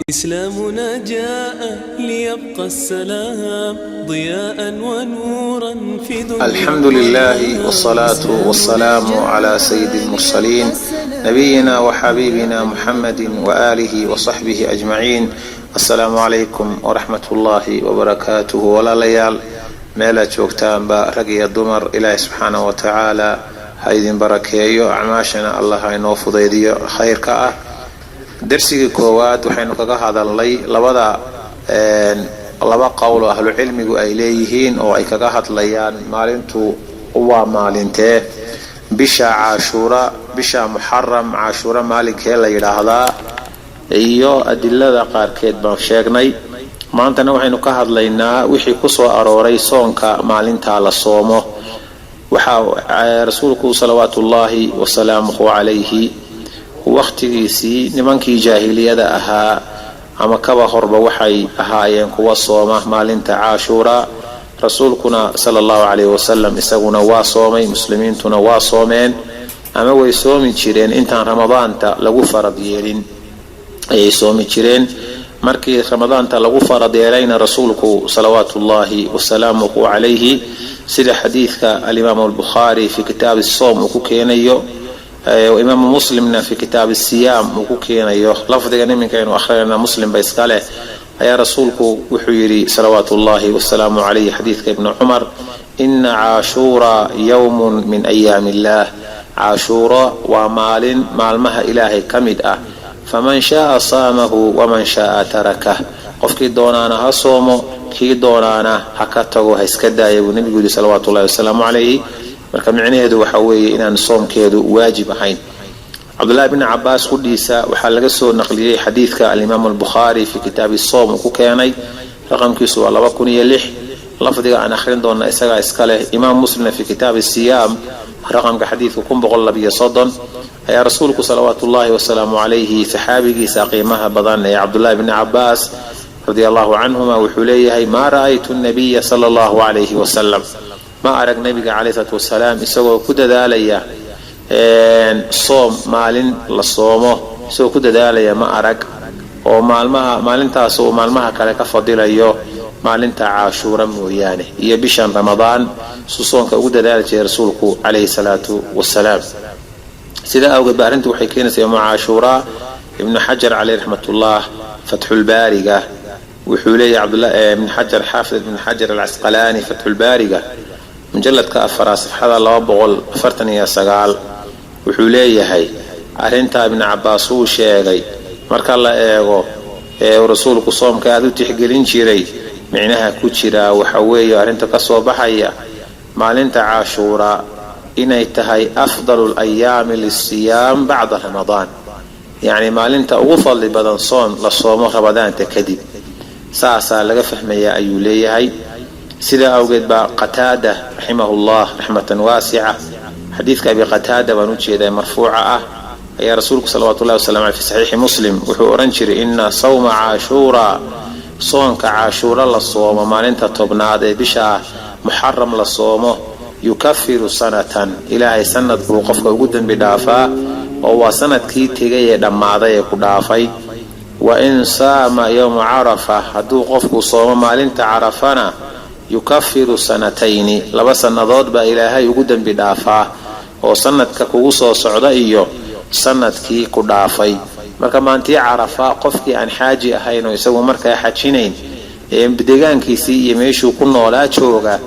إسلامنا جاء ليبقى السلام ضياء ونورا في دنيا. الحمد لله والصلاة والسلام على سيد المرسلين، نبينا وحبيبنا محمد وآله وصحبه أجمعين. السلام عليكم ورحمة الله وبركاته. Walaalayaal, meelaad joogtaanba, rag iyo dumar, Ilaahay subxaanahu wa tacaala ha idin barakeeyo, acmaashana Allah ha inoo fudaydiyo khayrka ah. Darsigii koowaad waxaynu kaga hadalnay laba qowl oo ahlucilmigu ay leeyihiin oo ay kaga hadlayaan maalintu waa maalintee bisha Caashuura, bisha Muxaram, Caashuura maalinkee la yidhaahdaa, iyo adilada qaarkeed baan sheegnay. Maantana waxaynu ka hadlaynaa wixii kusoo arooray soonka maalintaa la soomo. Waxaa rasuulku salawaatu ullaahi wasalaamuhu calayhi wakhtigiisii nimankii jaahiliyada ahaa ama kaba horba waxay ahaayeen kuwa sooma maalinta Caashuura. Rasuulkuna sala allahu calayhi wasalam isaguna waa soomay, muslimiintuna waa soomeen ama way soomi jireen. Intaan Ramadaanta lagu farad yeelin ayay soomi jireen. Markii Ramadaanta lagu farad yeelayna, rasuulku salawaatu ullaahi wasalaamuhu calayhi, sida xadiidka alimaamu albukhaari fi kitaabi soom uu ku keenayo, imaamu Muslimna fi kitaabi siyaam uu ku keenayo, lafdigan iminkaynu akhrinayna Muslim ba iska leh, ayaa rasuulku wuxuu yidhi salawaatu ullaahi wasalaamu calayhi, xadiidka Ibni Cumar: "Ina Caashuura yowmun min ayaami illaah." Caashuuro waa maalin maalmaha Ilaahay ka mid ah. "Faman shaaa saamahu waman shaaa tarakah." Qofkii doonaana ha soomo, kii doonaana ha ka tago, ha iska daaya, buu nebigu yidhi salawaatu ullahi wasalaamu calayhi. Marka micnaheedu waxa weeye inaan soomkeedu waajib ahayn. Cabdullahi bni Cabaas qudhiisa waxaa laga soo naqliyey xadiidka alimaamu albukhaari fi kitaabi soom uu ku keenay, raqamkiisu waa 2006. Lafdiga aan akhrin doona isagaa iska leh. Imaam Muslimna fi kitaabi siyaam, raqamka xadiidka 1132, ayaa rasuulku salawaatu ullaahi wasalaamu calayhi saxaabigiisa qiimaha badan ee Cabdullahi bni Cabaas radia allahu canhuma wuxuu leeyahay: "Maa ra'aytu nabiya sala allahu calayhi wasalam," ma arag nabiga calayhi salaatu wasalaam isagoo ku dadaalaya soom, maalin la soomo isagoo ku dadaalaya ma arag, oo maalmaha maalintaas uu maalmaha kale ka fadilayo maalinta Caashuura mooyaane iyo bishan Ramadaan suu soonka ugu dadaali jiray rasuulku calayhi salaatu wasalaam. Sidaa awgeed ba arrintu waxay keenaysaa yowmu Caashuuraa. Ibnu Xajar caleyh raxmatullah Fatxulbaariga wuxuu leeyahy, Cabdullah Ibn Xajar, xaafid Ibn Xajar Alcasqalaani, Fatxulbaariga mujalladka afaraa, safxada 249, wuxuu leeyahay: arrintaa Ibnu Cabaas uu sheegay marka la eego ee uu rasuulku soomka aada u tixgelin jiray, micnaha ku jiraa waxa weeye arrinta ka soo baxaya maalinta Caashuura inay tahay afdalu alayaami lisiyaam bacda Ramadaan, yacni maalinta ugu fadli badan soon la soomo Ramadaanta kadib, saasaa laga fahmayaa, ayuu leeyahay. Sidaa awgeed baa Qataada raximahullah raxmatan waasica, xadiidka Abi Qataada baan ujeedaa, marfuuca ah, ayaa rasuulku salawatu llahi wasalam aleh fi saxiixi Muslim wuxuu odhan jiray: "Ina sawma Caashuura," soonka Caashuura la soomo, maalinta 10aad ee bisha Muxaram la soomo, "yukafiru sanatan," Ilaahay sanad buu qofka ugu dembi dhaafaa, oo waa sanadkii tegay ee dhammaaday ee ku dhaafay. "Wa in saama yowma Carafa," hadduu qofku soomo maalinta Carafana, "yukafiru sanatayni," 2 sannadood baa Ilaahay ugu dembi dhaafaa, oo sanadka kugu soo socda iyo sanadkii ku dhaafay. Marka maantii Carafa, qofkii aan xaaji ahayn oo isagu markaa xajinayn ee deegaankiisii iyo meeshuu ku noolaa jooga,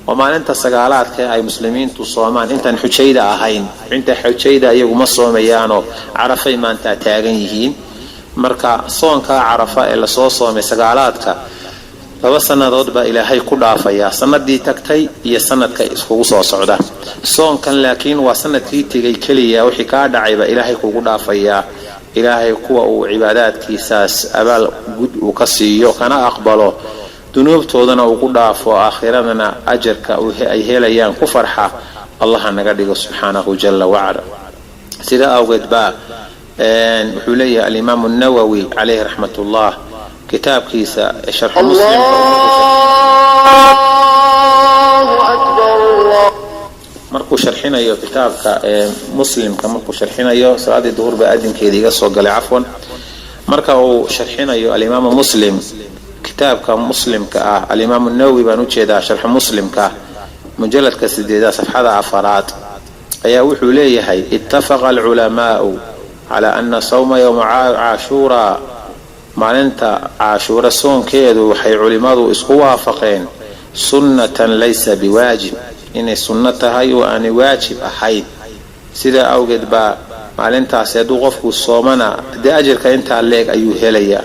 oo maalinta sagaalaadka ay muslimiintu soomaan intaan xujayda ahayn, inta xujayda iyagu ma soomayaanoo Carafay maantaa taagan yihiin. Marka soonkaa Carafa ee lasoo soomay sagaalaadka, 2 sannadood baa Ilaahay ku dhaafayaa, sanadii tagtay iyo sanadka iskugu soo socda. Soonkan laakiin waa sanadkii tegay keliya, wixii kaa dhacayba Ilaahay kugu dhaafayaa. Ilaahay kuwa uu cibaadaadkiisaas abaal gud uu ka siiyo kana aqbalo, dunuubtoodana uu ku dhaafo, aakhiradana ajarka ay helayaan ku farxa, Allaha naga dhigo subxaanahu jala wacala. Sidaa awgeed baa wuxuu leeyahay alimaamu Nawowi caleyhi raxmatullah kitaabkiisa Sharxu Muslim, الله أكبر الله markuu sharxinayo kitaabka Muslimka, markuu sharxinayo, salaadii duhur baa adinkeeda iga soo galay, cafwan. Marka uu sharxinayo alimaamu Muslim kitaabka Muslimka ah, Alimaamu Nawowi baan ujeedaa, sharxu Muslimka mujaladka sideedaad safxada afaraad ayaa wuxuu leeyahay: ittafaqa alculamaau calaa ana sawma yowma Caashuura, maalinta Caashuura soonkeedu waxay culimmadu isku waafaqeen sunnatan laysa biwaajib, inay sunno tahay oo aanay waajib ahayn. Sidaa awgeed baa maalintaasi hadduu qofku soomana dee ajirka intaa leeg ayuu helayaa,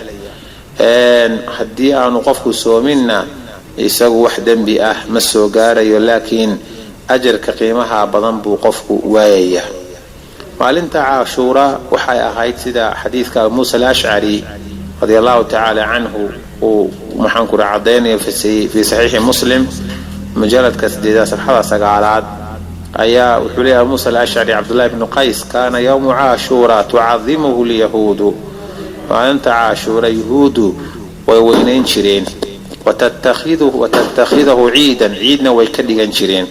haddii aanu qofku soominna isagu wax dembi ah ma soo gaarayo, laakiin ajarka qiimaha badan buu qofku waayayaa. Maalinta Caashuura waxay ahayd sida xadiidka Muusa Alashcari radia Allahu tacaala canhu uu maxaankura cadaynayo fii Saxiixi Muslim mujaladka sideedaad safxada sagaalaad ayaa wuxuu leeyahay Muusa Alashcari: Cabdullahi bnu Qays, kaana yowmu Caashuura tucadimuhu lyahuudu, maalinta Caashuura yuhuuddu way weynayn jireen, watattakhidahu ciidan, ciidna way ka dhigan jireen.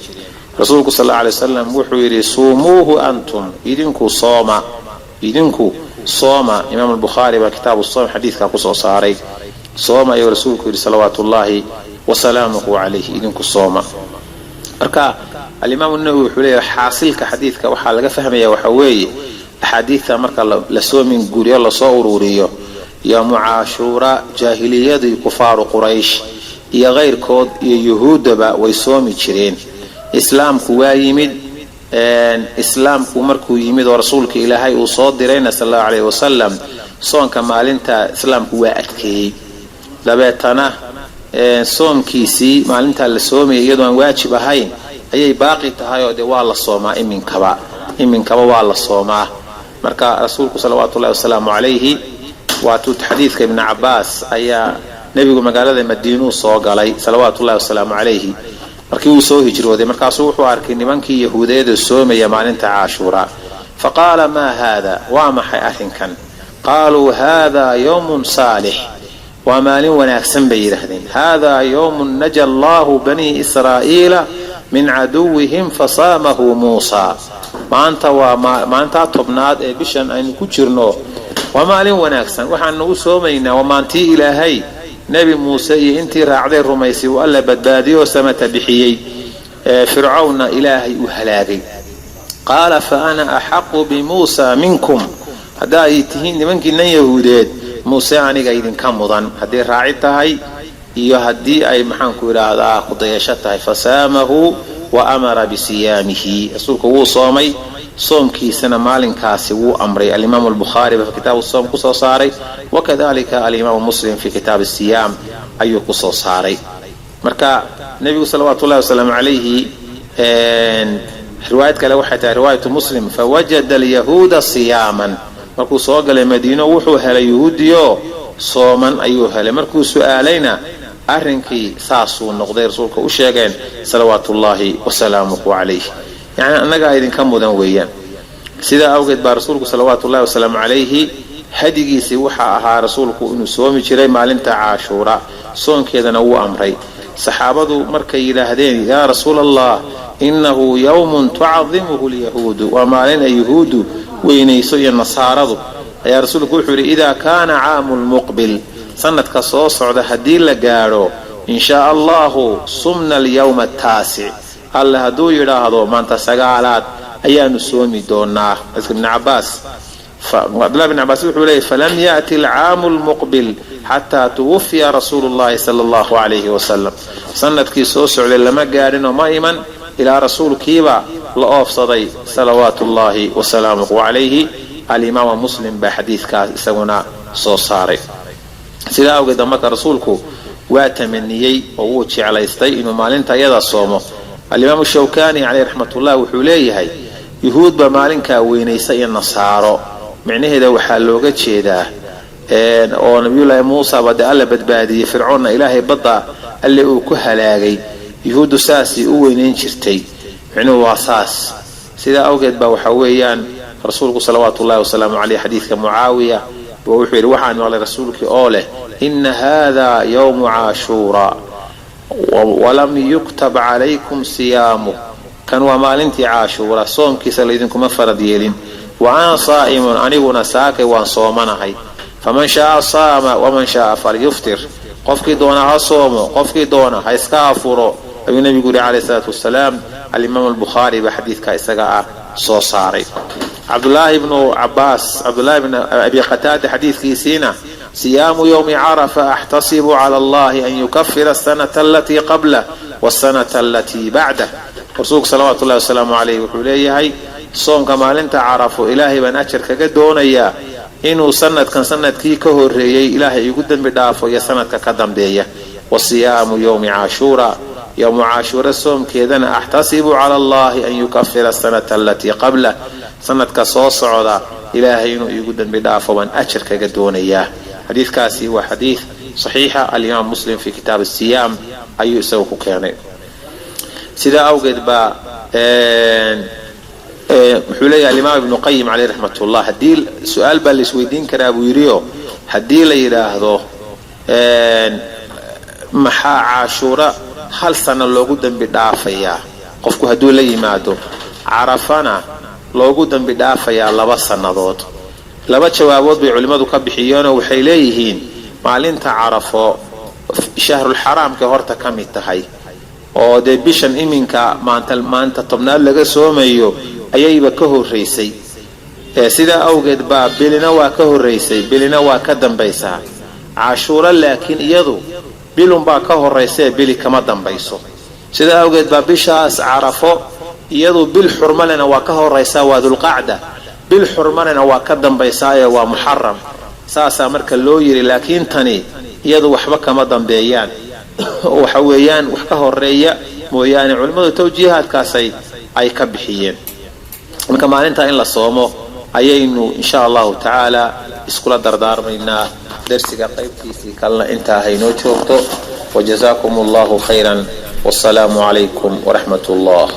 Rasuulku sal alla alay wasalam wuxuu yidhi: suumuuhu antum, idinku sooma, idinku sooma. Imaam Albukhaari baa kitaabu soom xadiidkaa kusoo saaray. Sooma ayuu rasuulku yidhi salawaatu ullaahi wasalaamuhu calayhi, idinku sooma. Marka Alimaamu Nawowi wuxuu leeyahay xaasilka xadiidka waxaa laga fahmaya waxaa weeye axaadiidta marka lasoo minguuriyo, lasoo uruuriyo, yoomu Caashuura jaahiliyadii kufaaru Quraysh iyo kayrkood iyo yuhuuddaba way soomi jireen. Islaamku waa yimid. Islaamku markuu yimid oo rasuulka Ilaahay uu soo dirayna sal allahu caleyhi wasalam, soonka maalinta islaamku waa adkeeyey. Dabeetana soomkiisii maalintaa la soomayay iyadoo aan waajib ahayn ayay baaqi tahay, oo dee waa la soomaa iminkaba, iminkaba waa la soomaa. Marka rasuulku salawaatu ullahi wasalaamu calayhi waatuu xadiidka Ibni Cabaas ayaa nebigu magaalada Madiinuu soo galay salawaatu ullahi wasalaamu calayhi markii uu soo hijrooday. Markaasuu wuxuu arkay nimankii yahuudeeda soomaya maalinta Caashuura. Fa qaala: maa haada? Waa maxay arrinkan? Qaaluu: haadaa yowmun saalix, waa maalin wanaagsan bay yidhaahdeen. Haadaa yowmun naja allahu banii Israa'iila min caduwihim fasaamahu Muusaa. Maanta waa maalintaa 10aad ee bishan aynu ku jirno, waa maalin wanaagsan, waxaanu u soomaynaa waa maantii Ilaahay Nebi Muuse iyo intii raacday rumaysay uu Alla badbaadiyoo samata bixiyey, Fircawna Ilaahay uu halaagay. Qaala: fa ana axaqu bimuusa minkum, hadda ay tihiin nimankiinan yahuudeed, Muuse aniga idinka mudan hadday raaci tahay iyo haddii ay maxaanku idhaahdaa kudayasho tahay. Fasaamahu wa amara bisiyaamihi, rasuulku wuu soomay, soomkiisana maalinkaasi wuu amray. Alimaamu Albukhaari baa kitaabu soom kusoo saaray, wakadalika alimaamu Muslim fi kitaabi siyaam ayuu kusoo saaray. Marka nebigu salawaatu ullahi wasalaamu calayhi, riwaayad kale waxay tahay riwaayatu Muslim: fawajada alyahuuda siyaaman. Markuu soo galay Madiino wuxuu helay yuhuudiyo sooman ayuu helay. Markuu su-aalayna arrinkii saasuu noqday, rasuulka u sheegeen salawaatu ullaahi wasalaamuhu calayh, yacni annagaa idinka mudan weeyaan. Sidaa awgeed baa rasuulku salawaatu ullahi wasalaamu calayhi hadigiisii waxaa ahaa rasuulku inuu soomi jiray maalinta Caashuura, soonkeedana wuu amray. Saxaabadu markay yidhaahdeen: yaa Rasuula Allah, innahu yowmun tucadimuhu lyahuudu, waa maalin ay yuhuuddu weynayso iyo nasaaradu, ayaa rasuulku wuxuu yidhi: idaa kaana caamu lmuqbil, sanadka soo socda haddii la gaadho, in shaa allahu sumna alyawma ataasic, Alle hadduu yidhaahdo maanta sagaalaad ayaanu soomi doonaa. Ibn Cabaas, Cabdullahi bn Cabaas wuxuu leeyay: falam yaأti alcaamu lmuqbil xataa tuwafiya rasuulu llahi sala allahu calayhi wasalam. Sanadkii soo socday lama gaadhinoo ma iman ilaa rasuulkiiba la oofsaday salawaatu ullaahi wasalaamuhu calayhi. Alimaama Muslim baa xadiidkaas isaguna soo saaray. Sidaa awgeed marka rasuulku waa tamaniyey oo wuu jeclaystay inuu maalinta iyada soomo. Alimaamu Shawkani caleyh raxmatullah wuxuu leeyahay: yuhuud baa maalinkaa weynaysa iyo nasaaro, micnaheeda waxaa looga jeedaa oo nabiyullaahi Muusa ba dee Alla badbaadiyey, Fircoonna Ilaahay badda Alle uu ku halaagay, yuhuuddu saasay u weynayn jirtay, micnuhu waa saas. Sidaa awgeed baa waxaa weeyaan rasuulku salawaatu ullahi wasalaamu caleyh xadiidka Mucaawiya buu wuxuu yidhi: waxaan maqlay rasuulkii oo leh ina hada yowmu Caashuura walam yuktab calaykum siyaamuh, kan waa maalintii Caashuura, soomkiisa laydinkuma farad yeelin, wa ana saa'imun, aniguna saakay waan soomanahay. Faman shaaa saama waman shaaa falyuftir. Qofkii doona ha soomo, qofkii doona ha iska afuro, ayuu nebigu yidhi calayhi salaatu wasalaam. Alimaam albukhaari baa xadiidka isaga ah soo saaray. Cabdulaahi ibnu cabaas, Cabdulaahi ibnu Abi Qataada xadiidkiisiina, siyaamu yowmi carafa axtasibu cala Allahi an yukafira asanata alatii qablah wasanata alatii bacdah. Rasuulku salawaatu ullahi wasalaamu calayh wuxuu leeyahay, soomka maalinta Carafo Ilaahay baan ajar kaga doonayaa inuu sanadkan sanadkii ka horeeyey Ilaahay igu dembi dhaafo iyo sanadka ka dambeeya. Wa siyaamu yowmi Caashuura, yowmu Caashuura soomkeedana, axtasibu cala Allahi an yukafira asanata alatii qablah, sanadka soo socda Ilaahay inuu iigu dembi dhaafo baan ajar kaga doonayaa. Xadiidkaasi waa xadiid saxiixa. Alimaam Muslim fi kitaab asiyaam ayuu isagu ku keenay. Sidaa awgeed baa wuxuu leeyahay Alimaam Ibnu Qayim caleyh raxmatullah, haddii su-aal baa la isweydiin karaa buu yidhioo, haddii la yidhaahdo maxaa Caashuura hal sano loogu dembi dhaafayaa qofku hadduu la yimaado, Carafana loogu dembi dhaafayaa 2 sannadood? Laba jawaabood bay culimmadu ka bixiyeenoo waxay leeyihiin, maalinta Carafo shahrulxaraamkay horta ka mid tahay, oo dee bishan iminka maanta maanta 10aad laga soomayo ayayba ka horraysay. Sidaa awgeed baa bilina waa ka horraysay, bilina waa ka dambaysaa. Cashuuro laakiin iyadu bilunbaa ka horraysee, bili kama dambayso. Sidaa awgeed baa bishaas Carafo iyadu bil xurmalena waa ka horraysaa, waa Dulqacda, bil xurmalena waa ka dambaysaaye, waa Muxaram. Saasaa marka loo yiri. Laakiin tani iyadu waxba kama dambeeyaan, waxa weeyaan wax ka horeeya mooyaane. Culimmadu tawjiihaadkaasay ay ka bixiyeen. Marka maalintaa in la soomo ayaynu insha Allahu tacaala iskula dardaarmaynaa. Darsiga qaybtiisii kalena intaa haynoo joogto. Wajazaakum Allahu khayran, wasalaamu calaykum waraxmat ullah.